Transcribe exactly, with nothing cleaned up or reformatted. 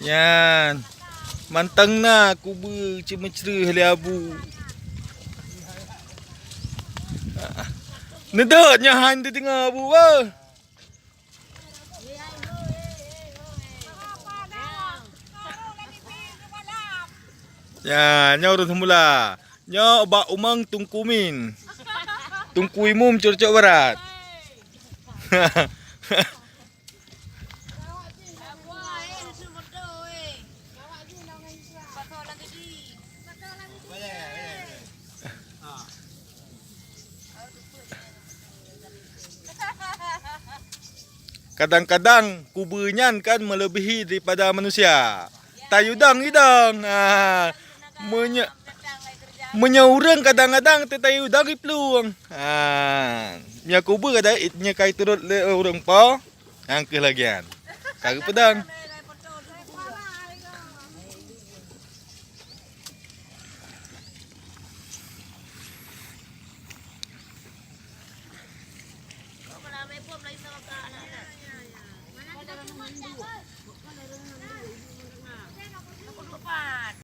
Nyan. Mantong na kubu ceumeucreueh lé Abu. Neudok nyan han teudeungoe Abu, beuh. Ya, nyoe ureueng seumula. Nyoe bak umang Teungku Min. Teungku Imum Cok Barat. Kadang-kadang kubu nyan kan meuleubèhi daripada manusia. Tayue dong, idong. Ha. Meunyo-, meunyoe ureueng kadang-kadang teu tayue dong iplueng. Ha. Meunyoe kubu kadang it-, nyoe ka iturot lé ureueng po, nyang keuh lagèe nyan. Ka geupeudong.